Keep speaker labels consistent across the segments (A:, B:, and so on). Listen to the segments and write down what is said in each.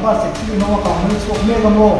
A: Bus taxi hmanga kang mei chhuak mek a maw?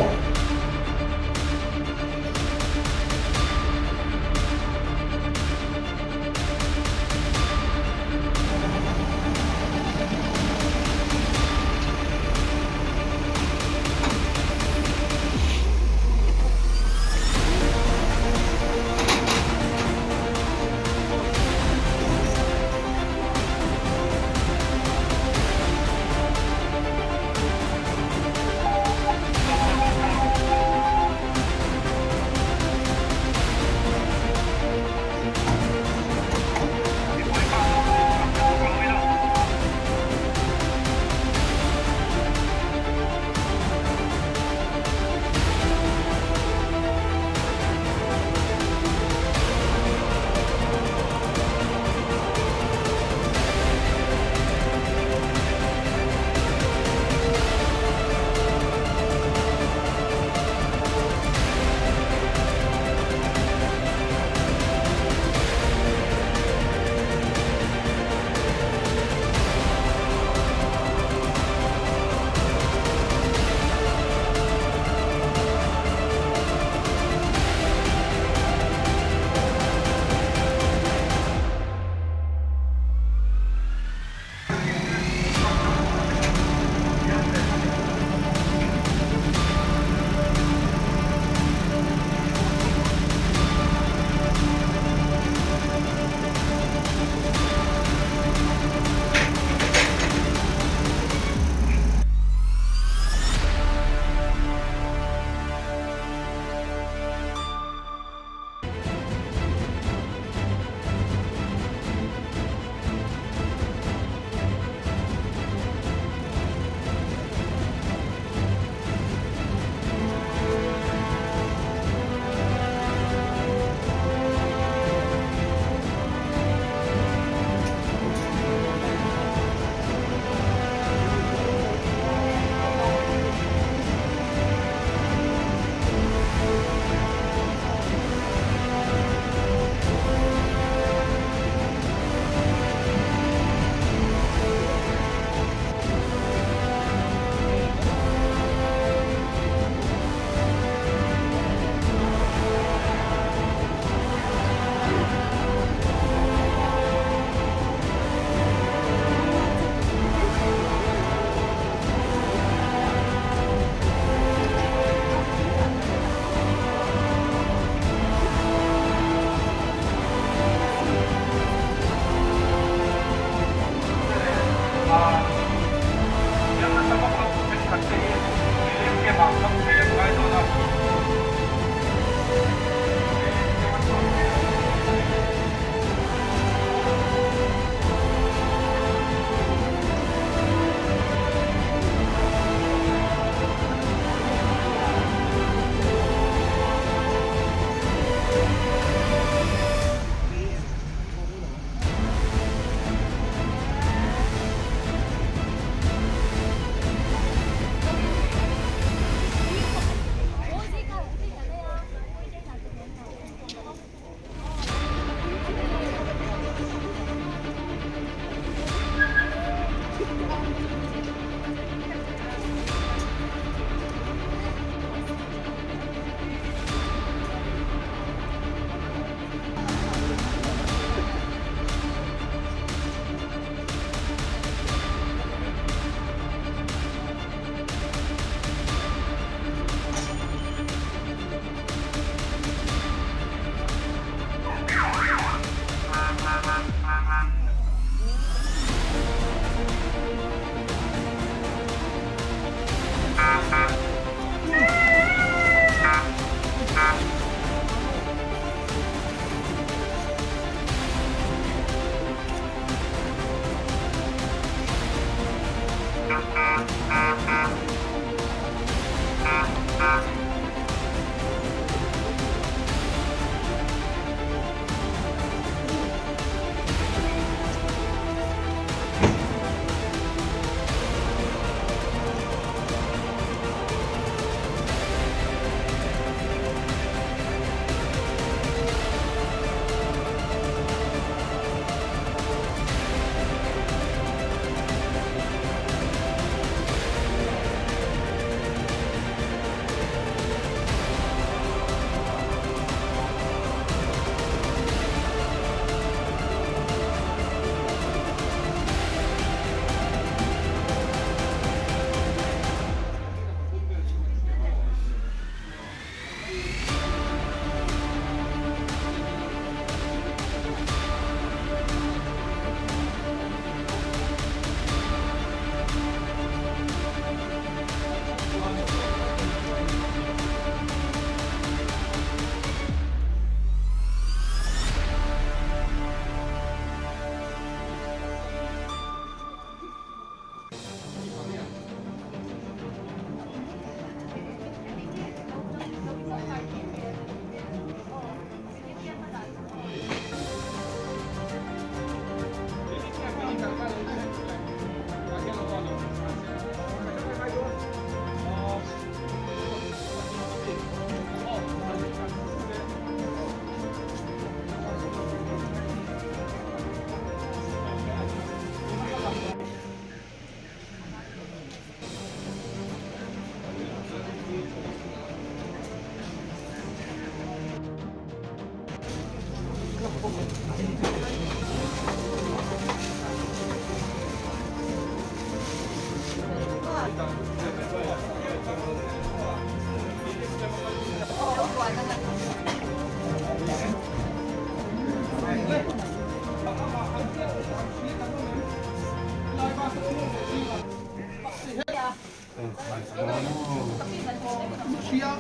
A: Hria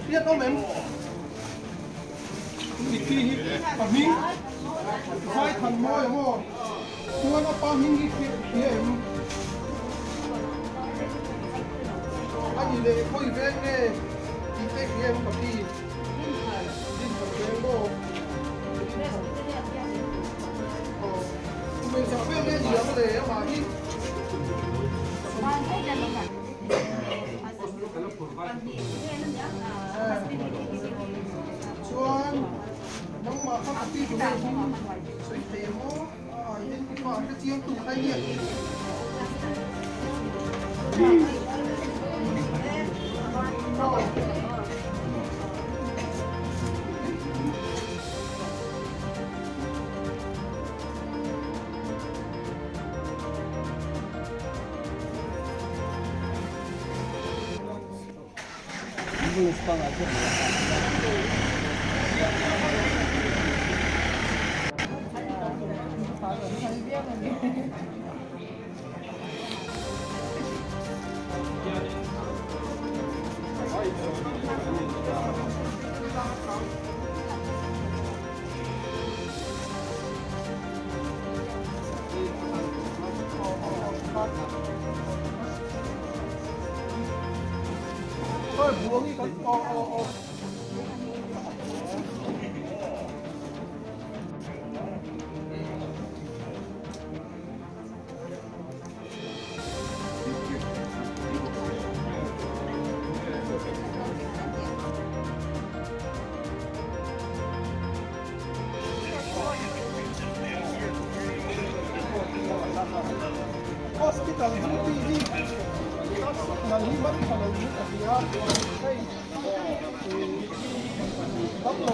A: hriat awm em? Mitthi hi a hming Zaithan mawi ang aw. Chuan a pa hming hi hria em? A ni leh khawi veng nge tih te hria em ka pi? Dinthar veng maw? Aw, kum engzah vel nge ni ang le amah hi? Chuan nangmah kha ka pi duh em sawi thei em aw a identify hre chiang tu kha hian. Hospital duty hi signal hi man tha lo in a ti a, hei damlo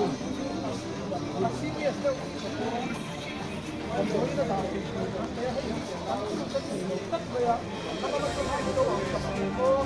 A: a serious deuh damdawiin a dah theih tur kan sawi a, hei an chhut a thei lo tlat mai a, a lam atang hian ilo ang tak ang maw.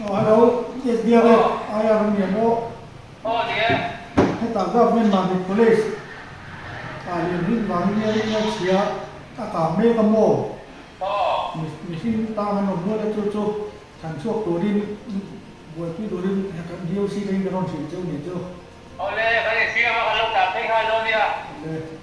A: Hello, SDRF, IR a ni ang aw. Hetah Government Mamit College ah lian rin vangin nia rin a chhia a kang mek a maw? Mihring tang an awm nual a chu chu thlan chhuak turin buaipui turin kan DOC te hi kan rawn hrilh cheu ni chu.
B: Awle, kan insiam a, kan lo tlan phei nghal dawn nia.
A: Awle.